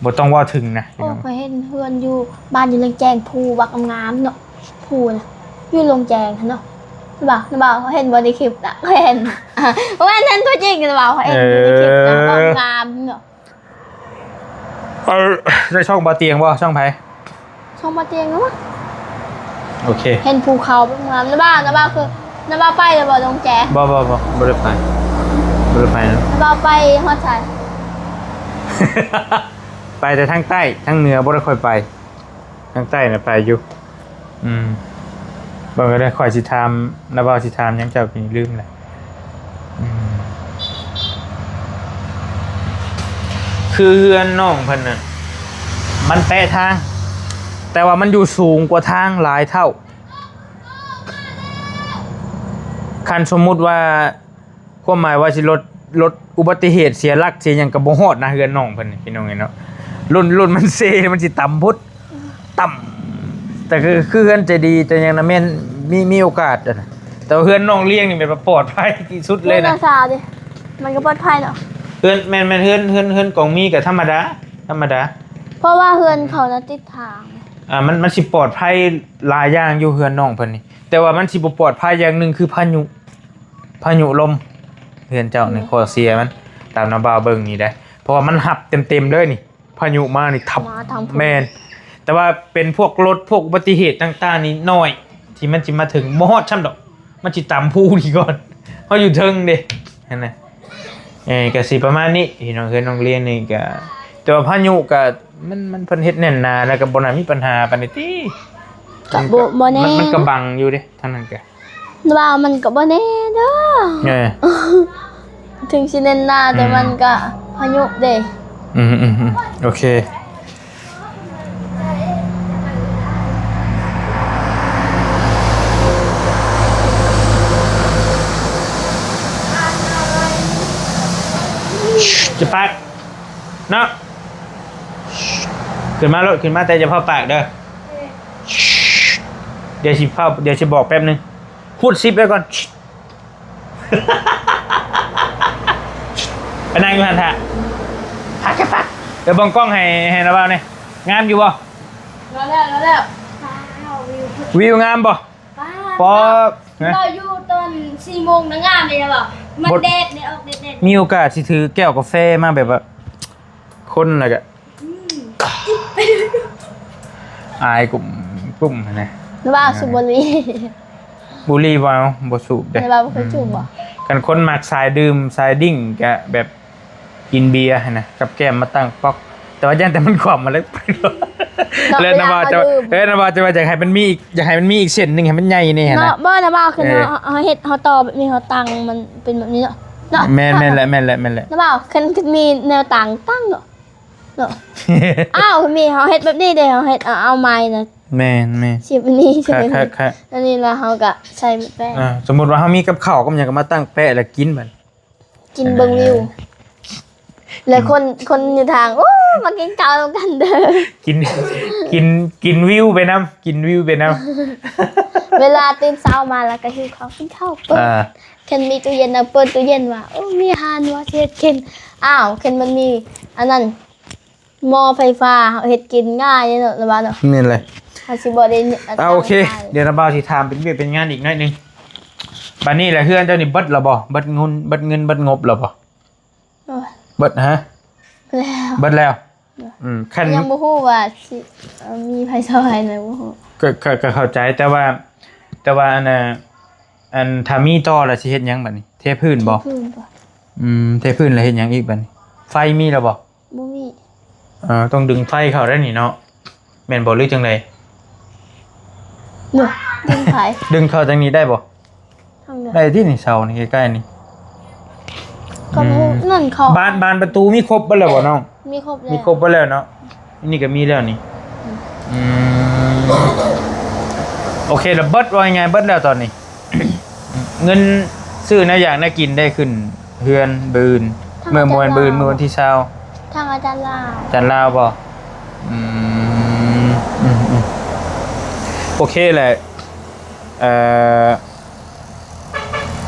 ບໍ່ຕ້ອງເວົ້າເຖິງນະ. ໂອ້ ຂ້ອຍເຫັນເຮືອນຢູ່ ບ້ານຢູ່ເລື່ອງແຈ້ງ ພູບັກງາມໆເນາະ. ພູນະ ຢູ່ເລື່ອງແຈ້ງຫັ້ນເນາະ. ບ່າວ ບ່າວເຫັນບໍ່ໃນຄລິບນະ? ຂ້ອຍເຫັນ ບໍ່ແມ່ນ ເຫັນຕົວຈິງນະ. ບ່າວ ຂ້ອຍເຫັນຢູ່ໃນຄລິບນະ. ເອີ ງາມເນາະ. ເອີ ໃນຊ່ອງບ່າວຕຽງບໍ່? ຊ່ອງໃຜ? ຊ່ອງບ່າວຕຽງເນາະ. ໂອເຄ ເຫັນພູເຂົາງາມ. ນ້າບ່າວ ນ້າບ່າວຄື ນ້າບ່າວໄປແລ້ວບໍ່ດົງແຈ? ບໍ່ ບໍ່ ບໍ່ ບໍ່ໄດ້ໄປ ບໍ່ໄດ້ໄປນະ. ນ້າບ່າວໄປຮອດໃສ? ໄປແຕ່ທາງໃຕ້ ທາງເໜືອບໍ່ໄດ້ຄ່ອຍໄປ. ທາງໃຕ້ນະໄປຢູ່. ອືມ ເບິ່ງກໍໄດ້ ຂ້ອຍຊິຖາມ ນ້າບ່າວຊິຖາມຫຍັງເຈົ້ານີ້ລືມແລ້ວ. ອືມ ຄືເຮືອນນ້ອງເພິ່ນນະ ມັນແປະທາງ ແຕ່ວ່າມັນຢູ່ສູງກວ່າທາງຫຼາຍເທົ່າ. ຄັນສົມມຸດວ່າ ຄວາມໝາຍວ່າຊິລົດ ລົດອຸບັດຕິເຫດເສຍຫຼັກເສຍຫຍັງກໍບໍ່ຮອດນະ ເຮືອນນ້ອງເພິ່ນນີ້ ພີ່ນ້ອງເອີຍເນາະ. ລົດ ລົດມັນເຊ ມັນຊິຕ່ຳໂພດ ຕ່ຳ. ແຕ່ຄື ຄືເຮືອນໃຈດີແຕ່ຫຍັງນະ ແມ່ນມີ ມີໂອກາດນະ. ແຕ່ວ່າເຮືອນນ້ອງລ້ຽງນີ້ແມ່ນວ່າປອດໄພທີ່ສຸດເລີຍນະ. ເຮືອນນ້ອງສາວເດ ມັນກໍປອດໄພເນາະ. ເຮືອນ ແມ່ນ ແມ່ນ ເຮືອນ ເຮືອນ ເຮືອນກອງມີກໍທຳມະດາ ທຳມະດາ. ເພາະວ່າເຮືອນເຂົານະຕິດທາງ. ອ່າ ມັນ ມັນຊິປອດໄພຫຼາຍຢ່າງຢູ່ເຮືອນນ້ອງເພິ່ນນີ້ ແຕ່ວ່າມັນຊິບໍ່ປອດໄພຢ່າງໜຶ່ງຄືພາຍຸ ພາຍຸລົມ. ເຮືອນເຈົ້ານີ້ ອືມ ຂໍ້ເສຍມັນ ຕາມນ້າບ່າວເບິ່ງນີ້ໄດ໋ ເພາະວ່າມັນຮັບເຕັມໆເລີຍນີ້ ພາຍຸມານີ້ທັບ. ມາທາງພຸ້ນ. ແມ່ນ ແຕ່ວ່າເປັນພວກລົດ ພວກອຸບັດຕິເຫດຕ່າງໆນີ້ໜ້ອຍ ທີ່ມັນຊິມາເຖິງ ບໍ່ຮອດຊ້ຳດອກ. ມັນຊິຕຳພູນີ້ກ່ອນ ເຮົາຢູ່ເທິງເດ້ ຫັ້ນນະ. ເອີ ກະຊິປະມານນີ້ພີ່ນ້ອງ ເຮືອນນ້ອງລ້ຽງນີ້ກະ ແຕ່ວ່າພາຍຸກະ ມັນ ມັນ ເພິ່ນເຮັດແໜ້ນໜາ ແລ້ວກະບໍ່ໜ້າມີບັນຫາປານໃດຕິ. ກະບໍ່ ບໍ່ແນ່ ມັນ ມັນກະບັງຢູ່ເດ້ ທາງນັ້ນກະ ວ່າມັນກໍບໍ່ແນ່ເດີ. ເອີ ເຖິງຊິແໜ້ນໜາ ແຕ່ ອືມ ມັນກໍພາຍຸເດ້. ອືມໆໆ ໂອເຄ ຈະປາກເນາະ. ຂຶ້ນມາໂລດ ຂຶ້ນມາ ແຕ່ຢ່າເວົ້າປາກເດີ. ດຽວຊິເຝົ້າ ດຽວຊິບອກແປັບໜຶ່ງ. ຮູດຊິບໄວ້ກ່ອນ. ໄປນັ່ງຢູ່ຫັ້ນຖ້າ. ພັກ ຈະພັກ. ເດີ ເບິ່ງກ້ອງໃຫ້ ໃຫ້ລາວເວົ້າແດ່. ງາມຢູ່ບໍ່? ງາມແລ້ວ ງາມແລ້ວ. ວິວງາມບໍ່? ປາດ ປອດ ເຮົາຢູ່ຕອນສີ່ໂມງນະ ງາມເລີຍນະບໍ່? ມັນແດດເດ ອອກແດດໆ. ມີໂອກາດຊິຖືແກ້ວກາແຟມາແບບວ່າ ຄົນລະກະ ອືມ ອາຍກຸ້ມກຸ້ມຫັ້ນນະ. ລະວ່າສູບບຸຫຼີ່ ບຸຫຼີ່ບໍ່ເອົາ ບໍ່ສູບເດ້. ລະວ່າບໍ່ເຄີຍສູບບໍ່? ອືມ ຄັນຄົນມັກສາຍດື່ມສາຍດິ້ງກະແບບກິນເບຍຫັ້ນນະ ກັບແກ້ມມາຕັ້ງປ໊ອກ. ແຕ່ວ່າຢ້ານແຕ່ມັນຂວ້ຳມາແລ້ວ ເນາະ ແລ້ວນະວ່າຈະ ເວລາເຮົາດື່ມ ເອີ ນະວ່າຈະວ່າຢາກໃຫ້ມັນມີອີກ ຢາກໃຫ້ມັນມີອີກເສັ້ນໜຶ່ງໃຫ້ມັນໃຫຍ່ແນ່ຫັ້ນນະ. ເນາະ ບໍ່ນະວ່າຄື ເອີ ເຮົາ ເຮົາເຮັດ ເຮົາຕໍ່ແບບນີ້ ເຮົາຕັ້ງມັນເປັນແບບນີ້ເນາະ ເນາະ. ແມ່ນ ແມ່ນແຫຼະ ແມ່ນແຫຼະ ແມ່ນແຫຼະ. ນະວ່າຄັນ ຄັນມີແນວຕັ້ງ ຕັ້ງເນາະ. ເນາະ ອ້າວ ມີ ເຮົາເຮັດແບບນີ້ເດ້ ເຮົາເຮັດ ເອົາ ເອົາໄມ້ນະ. ແມ່ນໆ ຊິບອັນນີ້ ຊິບອັນນີ້ ອັນນີ້ລະເຮົາກະໃສ່ແປະ. ອ່າ ສົມມຸດວ່າເຮົາມີກັບເຂົ້າກັບຫຍັງກໍມາຕັ້ງແປະແລ້ວກິນບັດ ກິນເບິ່ງວິວ. ເອີ ແລ້ວຄົນ ຄົນຢູ່ທາງ ໂອ້ ມາກິນເຂົ້ານຳກັນເດີ. ກິນ ກິນ ກິນວິວໄປນຳ ກິນວິວໄປນຳ. ເວລາຕື່ນເຊົ້າມາແລ້ວກໍຫິວເຂົ້າ ກິນເຂົ້າເປີດ. ອ່າ ຄັນມີຕູ້ເຢັນນະ ເປີດຕູ້ເຢັນວ່າ ໂອ້ ມີອາຫານວ່າຊິເຮັດກິນ. ອ້າວ ຄັນມັນມີອັນນັ້ນ ໝໍ້ໄຟຟ້າ ເຮົາເຮັດກິນງ່າຍເນາະ ລະວ່າເນາະ. ແມ່ນແຫຼະ ເຮົາຊິບໍ່ໄດ້ ອ່າ ໂອເຄ ດຽວນະບ່າວຊິຖາມເປັນວຽກເປັນງານອີກໜ້ອຍໜຶ່ງ. ບາດນີ້ລະ ເຮືອນເຈົ້ານີ້ເບິດລະບໍ່? ເບິດເງິນ ເບິດເງິນ ເບິດງົບລະບໍ່? ໂອ້ຍ ເບິດ ຮະ? ແລ້ວ ເບິດແລ້ວ. ອືມ ຄັນ ຍັງບໍ່ຮູ້ວ່າຊິ ເອີ ມີໃຜຊ່ອຍນະ ບໍ່ຮູ້. ກໍ ກໍ ກໍເຂົ້າໃຈ ແຕ່ວ່າ ແຕ່ວ່າ ອັນ ອັນ ຖ້າມີຕໍ່ລະຊິເຮັດຫຍັງບາດນີ້? ເທພື້ນບໍ່? ເທພື້ນບໍ່? ອືມ ເທພື້ນລະເຮັດຫຍັງອີກບາດນີ້? ໄຟມີລະບໍ່? ບໍ່ມີ. ເອີ ຕ້ອງດຶງໄຟເຂົ້າໄດ້ນີ້ເນາະ ແມ່ນບໍ່ ຫຼືຈັ່ງໃດ? ເນາະ ດຶງໄຟ ດຶງເຂົ້າທາງນີ້ໄດ້ບໍ່? ທາງໃດ? ໄດ້ຕິນີ້ ເສົານີ້ໃກ້ໆນີ້ ກໍບໍ່ ອືມ ນັ້ນເຂົາ ບານ ບານປະຕູມີຄົບເບິດແລ້ວບໍ່ນ້ອງ? ມີຄົບແລ້ວ ມີຄົບເບິດແລ້ວເນາະ. ນີ້ກໍມີແລ້ວນີ້. ອືມ ອືມ ໂອເຄລະ ເບິດ ວ່າງ່າຍໆ ເບິດແລ້ວຕອນນີ້. ເງິນຊື້ແນວຢາກແນວກິນໄດ້ຂຶ້ນເຮືອນບືນ ທາງ ມື້ ມື້ວັນບືນ ອາຈານລາວ ມື້ວັນທີຊາວ ທາງອາຈານລາວ ອາຈານລາວບໍ່? ອືມ ອືມ ອືມ. ໂອເຄແຫຼະ ເອີ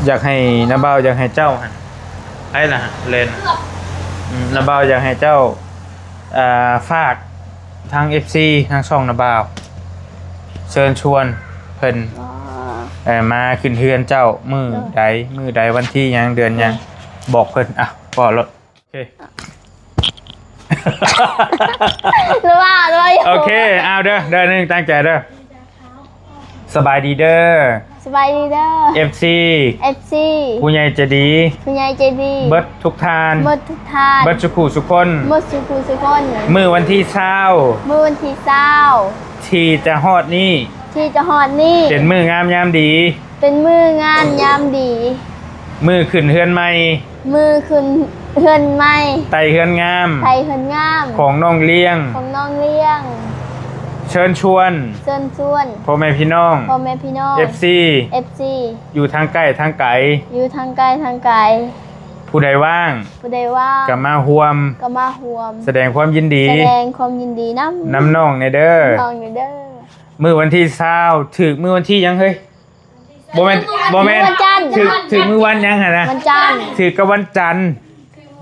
ຢາກໃຫ້ນ້າບ່າວ ຢາກໃຫ້ເຈົ້າຫັ້ນ ໃຜລະເຫຼັ້ນ ອືມ ນ້າບ່າວຢາກໃຫ້ເຈົ້າ ອ່າ ຝາກທາງເອັຟຊີ ທາງຊ່ອງນ້າບ່າວ ເຊີນຊວນເພິ່ນ ເອີ ມາຂຶ້ນເຮືອນເຈົ້າມື້ໃດ ມື້ໃດ ວັນທີຫຍັງ ເດືອນຫຍັງ ບອກເພິ່ນ ອ່ະ ເວົ້າໂລດ. ໂອເຄ ລະວ່າ ລະວ່າ ໂອເຄ ເອົາເດີ ເດີ ໜຶ່ງ ຕັ້ງໃຈເດີ. ສະບາຍດີເດີ ສະບາຍດີເດີ ເອັຟຊີ ເອັຟຊີ ຜູ້ໃຫຍ່ໃຈດີ ຜູ້ໃຫຍ່ໃຈດີ ເບິດທຸກທ່ານ ເບິດທຸກທ່ານ ເບິດສູ່ຄູ່ສູ່ຄົນ ເບິດສູ່ຄູ່ສູ່ຄົນ ມື້ວັນທີຊາວ ມື້ວັນທີຊາວ ທີ່ຈະຮອດນີ້ ທີ່ຈະຮອດນີ້ ເປັນມື້ງາມຍາມດີ ເປັນມື້ງາມຍາມດີ ມື້ຂຶ້ນເຮືອນໃໝ່ ມື້ຂຶ້ນເຮືອນໃໝ່ ໄຕ່ເຮືອນງາມ ໄຕ່ເຮືອນງາມ ຂອງນ້ອງລ້ຽງ ຂອງນ້ອງລ້ຽງ ເຊີນຊວນ ເຊີນຊວນ ພໍ່ແມ່ພີ່ນ້ອງ ພໍ່ແມ່ພີ່ນ້ອງ ເອັຟຊີ ເອັຟຊີ ຢູ່ທາງໃກ້ທາງໄກ ຢູ່ທາງໃກ້ທາງໄກ ຜູ້ໃດວ່າງ ຜູ້ໃດວ່າງ ກໍມາຮ່ວມ ກໍມາຮ່ວມ ສະແດງຄວາມຍິນດີ ສະແດງຄວາມຍິນດີນຳ ນຳນ້ອງແດ່ເດີ ນ້ອງແດ່ເດີ ມື້ວັນທີຊາວ ຖືກມື້ວັນທີຫຍັງເຮີ້ຍ? ບໍ່ແມ່ນ ບໍ່ແມ່ນ ວັນຈັນ ຖືກ ຖືກມື້ວັນຫຍັງຫັ້ນນະ? ວັນຈັນ ຖືກກັບວັນຈັນ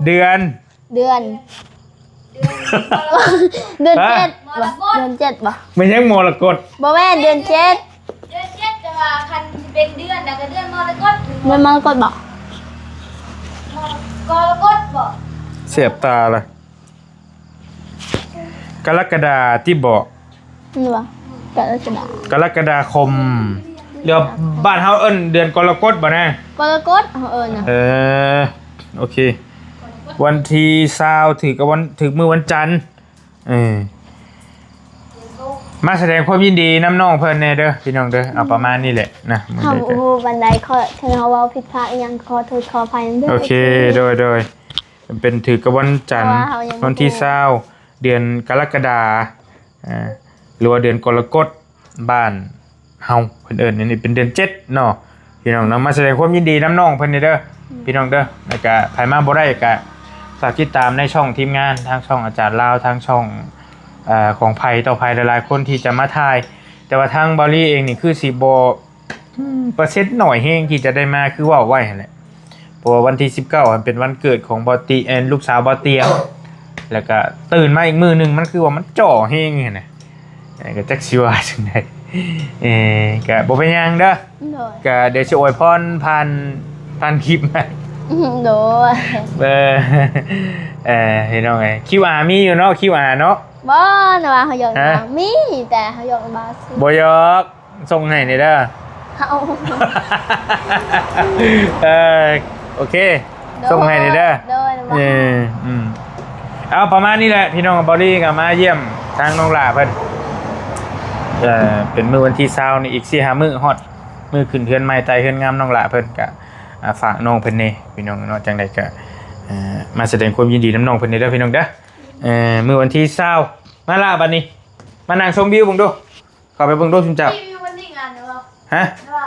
ເດືອນ ເດືອນ ເດືອນເຈັດ ຮະ? ເດືອນເຈັດບໍ່? ແມ່ນຫຍັງມໍລະກົດ? ບໍ່ແມ່ນ ເດືອນເຈັດ ເດືອນເຈັດ ແຕ່ວ່າຄັນຊິເປັນເດືອນນະ ກໍເດືອນມໍລະກົດ ເດືອນມໍລະກົດບໍ່? ມໍລະ ກໍລະກົດບໍ່? ແສບຕາລະ. ກະລະກະດາຕິບໍ? ນີ້ຫວາ? ກະລະກະດາ ກະລະກະດາຄົມ ຫຼືວ່າບ້ານເຮົາເອີ້ນເດືອນກໍລະກົດບໍ່ນະ? ກໍລະກົດເຮົາເອີ້ນນະ. ເອີ ໂອເຄ ວັນທີຊາວຖືກກັບວັນ ຖືກມື້ວັນຈັນ. ເອີ ມາສະແດງຄວາມຍິນດີນຳນ້ອງເພິ່ນແດ່ເດີ ພີ່ນ້ອງເດີ. ເອົາປະມານນີ້ແຫຼະນະ ເຮົາບໍ່ຮູ້ປານໃດ ຂໍ ຖ້າເຮົາເວົ້າຜິດພາດອີ່ຫຍັງ ຂໍໂທດຂໍອະໄພນຳເດີ. ໂອເຄ ໂອເຄ ໂດຍ ໂດຍ. ເປັນຖືກກັບວັນຈັນ ວັນທີຊາວ ເດືອນກໍລະກະດາ ເອີ ຫຼືວ່າເດືອນກໍລະກົດ ບ້ານເຮົາເພິ່ນເອີ້ນ ອັນນີ້ເປັນເດືອນເຈັດເນາະ ພີ່ນ້ອງເນາະ. ມາສະແດງຄວາມຍິນດີນຳນ້ອງເພິ່ນເດີ ອືມ ພີ່ນ້ອງເດີ. ແລ້ວກະໃຜມາບໍ່ໄດ້ກະຝາກຕິດຕາມໃນຊ່ອງທີມງານ ທາງຊ່ອງອາຈານລາວ ທາງຊ່ອງ ເອີ ຂອງໃຜຕໍ່ໃຜຫຼາຍໆຄົນທີ່ຈະມາຖ່າຍ ແຕ່ວ່າທາງເບົາລີເອງນີ້ຄືຊິບໍ່ ອືມ ເປີເຊັນໜ້ອຍແຮງທີ່ຈະໄດ້ມາ ຄືເວົ້າໄວ້ຫັ້ນແຫຼະ. ເພາະວ່າວັນທີສິບເກົ້າຫັ້ນເປັນວັນເກີດຂອງບ່າວຕີ ແອນ ລູກສາວບ່າວຕຽງ ແລ້ວກະຕື່ນມາອີກມື້ໜຶ່ງ ມັນຄືວ່າມັນຈໍ້ແຮງຫັ້ນນະ. ເອີ ກະຈັກຊິວ່າຈັ່ງໃດ ເອີ ກະບໍ່ເປັນຫຍັງເດີ ໂດຍ ກະດຽວຊິອວຍພອນຜ່ານ ຜ່ານຄລິບໃຫ້ ອືມ ໂດຍ ເອີ ເອີ ພີ່ນ້ອງເອີຍ ຄິວອາ ມີຢູ່ເນາະ ຄິວອາ ເນາະ. ບໍ່ ນະວ່າເຮົາຢອກ ຮະ ມີ ແຕ່ເຮົາຢອກນຳບ່າວຊື່ ບໍ່ຢອກ. ສົ່ງໃຫ້ແດ່ເດີ ເອົາ ເອີ ໂອເຄ ໂດຍ ສົ່ງໃຫ້ແດ່ເດີ ໂດຍ ເອີ ອືມ ເອົາ ປະມານນີ້ແຫຼະ ພີ່ນ້ອງ. ເບົາລີກໍມາຢ້ຽມທາງນ້ອງຫຼ້າເພິ່ນ ເອີ ເປັນມື້ວັນທີຊາວນີ້ ອີກສີ່ຫ້າມື້ຮອດມື້ຂຶ້ນເຮືອນໃໝ່ ໄຕ່ເຮືອນງາມນ້ອງຫຼ້າເພິ່ນ. ກະ ອ່າ ຝາກນ້ອງເພິ່ນແດ່ ພີ່ນ້ອງເນາະ. ຈັ່ງໃດກະ ເອີ ມາສະແດງຄວາມຍິນດີນຳນ້ອງເພິ່ນແດ່ເດີ ພີ່ນ້ອງເດີ. ເອີ ມື້ວັນທີຊາວ ມາລະ ບັດນີ້ ມານັ່ງຊົມວິວເບິ່ງດູ. ເຂົ້າໄປເບິ່ງດູຊຸມເຈົ້າ ພີ່ ວິວວັນນີ້ງາມເນາະ ຮະ ນະວ່າ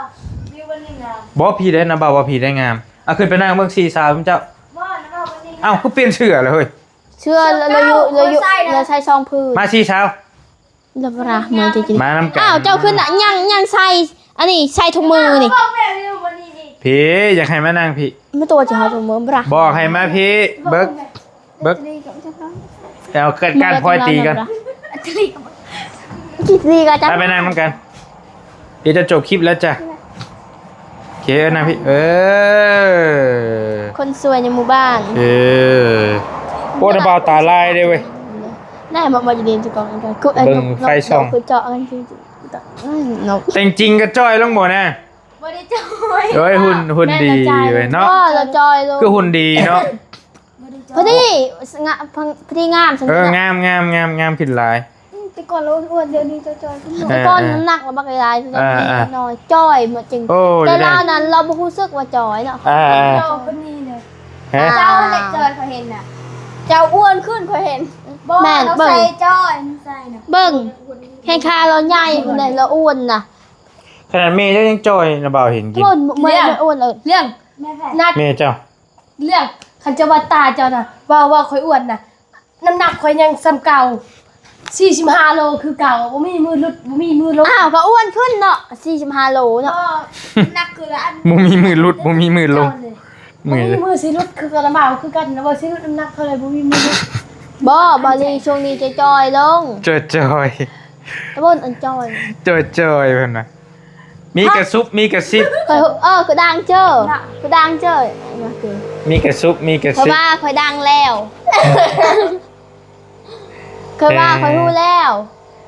ວິວວັນນີ້ງາມ ບໍ່ ພີ່ໄດ້ ນະບ່າວວ່າພີ່ໄດ້ງາມ. ເອົາ ຂຶ້ນໄປນັ່ງເບິ່ງສີ່ສາວຊຸມເຈົ້າ. ບໍ່ ນະບ່າວ ວັນນີ້ງາມ ເອົ້າ ຄືປ່ຽນເສື້ອລະເຮີ້ຍ? ເສື້ອລະ ລະຢູ່ ລະຢູ່ ລະໃສ່ສອງຜືນ ມາສີ່ສາວ ລະບຣາ ມານຳກັນ. ອ້າວ ເຈົ້າຂຶ້ນນະ ຍັງ ຍັງໃສ່ ອັນນີ້ໃສ່ທຸກມື້ນີ້ ພີ່ ຢາກໃຫ້ມານັ່ງພີ່ ມາຕົວະເຈົ້າທຸກມື້ບຣາ ບອກໃຫ້ມາພີ່ ເບິ່ງ ເບິ່ງ ເອົາການ ການພອຍຕີກັນ ຕີກັນ ໄປ ໄປນັ່ງນຳກັນ. ດຽວຈະຈົບຄລິບແລ້ວຈ້ະ ໂອເຄ ເອີ ນັ່ງພີ່ ເອີ ຄົນສວຍໃນໝູ່ບ້ານ ເອີ ໂອ້ ນ້ຳບ່າວຕາລາຍເດ້ເວີຍ ແນ່ ມາ ມາຢູ່ດີຈະກອງກັນ ເບິ່ງໄຟສ່ອງ ຄືເຈາະກັນ ແຕ່ງຈິງກໍຈ່ອຍລົງບໍ່ນະ? ບໍ່ໄດ້ຈ່ອຍ ເອີຍ ຫຸ່ນ ຫຸ່ນດີເວີຍເນາະ ບໍ່ ລາວຈ່ອຍລົງ ຄືຫຸ່ນດີເນາະ ບໍ່ໄດ້ຈ່ອຍ ພໍດີ ງາມ ພໍດີງາມ ເອີ ງາມ ງາມ ງາມ ງາມຂຶ້ນຫຼາຍ ອືມ ແຕ່ກ່ອນລາວອ້ວນໆ ດຽວນີ້ຈ່ອຍໆຂຶ້ນ ເອີ ແຕ່ກ່ອນ ເອີ ນ້ຳໜັກລາວບັກຫຼາຍ ເອີ ເອີ ນ້ອຍຈ່ອຍໝົດຈິງ ໂອ້ ແຕ່ລາວນັ້ນລາວບໍ່ຮູ້ສຶກວ່າຈ່ອຍເນາະ ເອີ ເອີ ເຈົ້າຄົນນີ້ເລີຍ ຮະ ເຈົ້າແຫຼະຈ່ອຍ ຂ້ອຍເຫັນນະ ເຈົ້າອ້ວນຂຶ້ນ ຂ້ອຍເຫັນ ບໍ່ ແມ່ນ ລາວ ເບິ່ງ ໃສ່ຈ່ອຍ ມັນໃສ່ນະ ເບິ່ງ ແຂ້ງຂາລາວໃຫຍ່ພຸ້ນແຫຼະ ລາວອ້ວນນະ ຂະໜາດແມ່ເຈົ້າຍັງຈ່ອຍນະ ບ່າວເຫັນກິນ ອ້ວນ ແມ່ ອ້ວນເລີຍ ເລື່ອງ ແມ່ເຈົ້າ ເລື່ອງ ຄັນເຈົ້າວ່າຕາເຈົ້ານະ ວ່າ ວ່າຂ້ອຍອ້ວນນະ ນ້ຳໜັກຂ້ອຍຍັງສ່ຳເກົ່າ ສີ່ສິບຫ້າໂລຄືເກົ່າ ບໍ່ມີມືຫຼຸດ ບໍ່ມີມືລົງ. ອ້າວ ກໍອ້ວນຂຶ້ນເນາະ ສີ່ສິບຫ້າໂລເນາະ. ໜັກຄືລະອັນ ບໍ່ມີມືຫຼຸດ ບໍ່ມີມືລົງ. ເຈົ້ານີ້ ບໍ່ມີມືຊິຫຼຸດຄືກັນ ລະບ່າວຄືກັນນະ ບໍ່ຊິຫຼຸດນ້ຳໜັກເທົ່າໃດ ບໍ່ມີມືຫຼຸດ. ບໍ່ ບາລີຊ່ວງນີ້ຈ່ອຍໆລົງ ຈ່ອຍໆ ຕະບົນອັນຈ່ອຍ ຈ່ອຍໆ ເພິ່ນວ່າ. ມີກະຊຸບ ມີກະຊິບ ຂ້ອຍ ເອີ ຄືດັງເຈີ ຄືດັງເຈີ ມີກະຊຸບ ມີກະຊິບ ເພາະວ່າຂ້ອຍດັງແລ້ວ ຂ້ອຍວ່າຂ້ອຍຮູ້ແລ້ວ.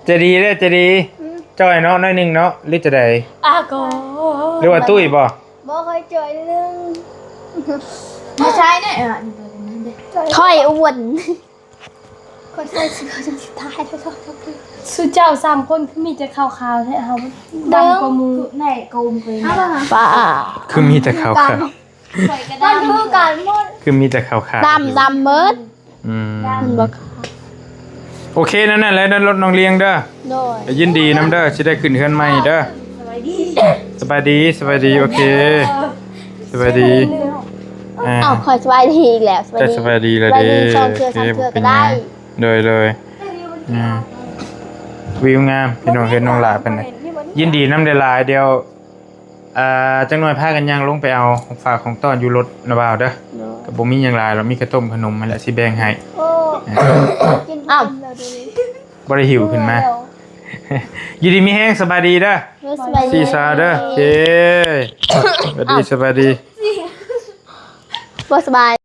ໃຈດີເດີ ໃຈດີ. ອືມ ຈ່ອຍເນາະ ໜ້ອຍໜຶ່ງເນາະ ຫຼືຈະໃດ? ອາກໍ ຫຼືວ່າຕຸ້ຍບໍ່? ບໍ່ ຂ້ອຍຈ່ອຍໜຶ່ງ ບໍ່ໃຊ່ເດ້. ຂ້ອຍອ້ວນ ຂ້ອຍໃສ່ເສື້ອຈົນຊິຕາຍແລ້ວ. ຊຸເຈົ້າສາມຄົນຄືມີແຕ່ຂາວໆແທ້ ເຮົາດຳກວ່າໝູ່. ແນ່ ໂກງເກີນ ປ້າ ຄືມີແຕ່ຂາວໆ ຂ້ອຍກໍດຳຄືກັນໝົດ ຄືມີແຕ່ຂາວໆ ດຳ ດຳເບິດ. ອືມ ດຳ ໂອເຄ ນັ້ນແຫຼະ ລົດນ້ອງລຽງເດີ. ໂດຍ ຍິນດີນຳເດີ ຊິໄດ້ຂຶ້ນເຮືອນໃໝ່ເດີ. ສະບາຍດີ ສະບາຍດີ ສະບາຍດີ. ໂອເຄ ສະບາຍດີ. ເອີ ອ້າວ ຂ້ອຍສະບາຍດີອີກແລ້ວ. ສະບາຍດີ ສະບາຍດີແລ້ວເດ້. ສອງເທື່ອ ສາມເທື່ອກໍໄດ້. ໂອເຄ ບໍ່ເປັນຫຍັງ. ໂດຍ ໂດຍ. ອືມ ວິວງາມ ພີ່ນ້ອງເຫັນນ້ອງຫຼ້າເພິ່ນນະ ຍິນດີນຳຫຼາຍໆ. ດຽວ ອ່າ ຈັກໜ່ອຍພາກັນຍ່າງລົງໄປເອົາຂອງຝາກຂອງຕ້ອນຢູ່ລົດນະບ່າວເດີ. ໂດຍ ກໍບໍ່ມີຫຍັງຫຼາຍດອກ ມີເຂົ້າຕົ້ມຂະໜົມຫັ້ນແຫຼະ ຊິແບ່ງໃຫ້. ໂອ້ ອ່າ ກິນ ອ້າວ ແລ້ວເດ. ບໍ່ໄດ້ຫິວຂຶ້ນມາ. ຢູ່ດີມີແຮງ ສະບາຍດີເດີ. ໂດຍ ສະບາຍດີ ສີ່ສາວເດີ. ໂອເຄ ສະບາຍດີ ອ້າວ ສະບາຍດີ. ບໍ່ສະບາຍ.